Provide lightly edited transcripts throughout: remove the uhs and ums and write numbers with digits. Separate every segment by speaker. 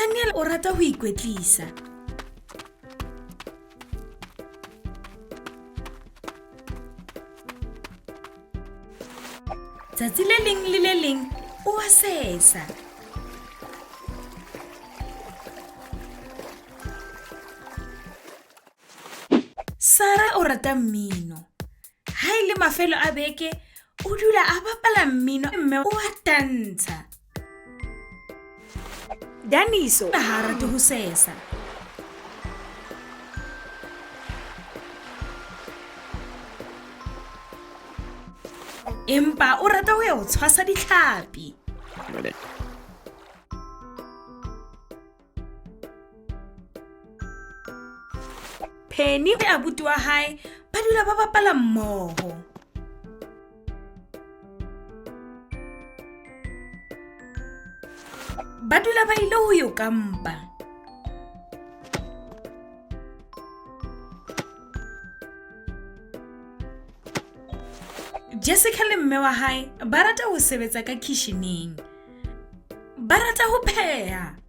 Speaker 1: Nathaniel o rata ho ikwetlisa. Tsatsi le leng le le leng o a sesa. Sara o rata mmino. Ha e le mafelo a beke o dula a bapala mmino mme o a tantsha. Daniso ha a rate ho sesa. Empa o rata ho ya ho tshwasa ditlhapi. Penny le abuti wa hae ba dula ba bapala mmoho. Ba dula ba ile ho yo kampa. Jessica le mme wa hae ba rata ho sebetsa ka kisheneng. Ba rata ho pheha.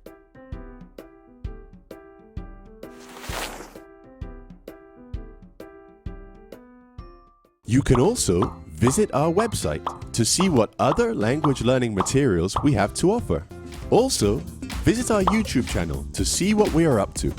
Speaker 2: You can also visit our website to see what other language learning materials we have to offer. Also, visit our YouTube channel to see what we are up to.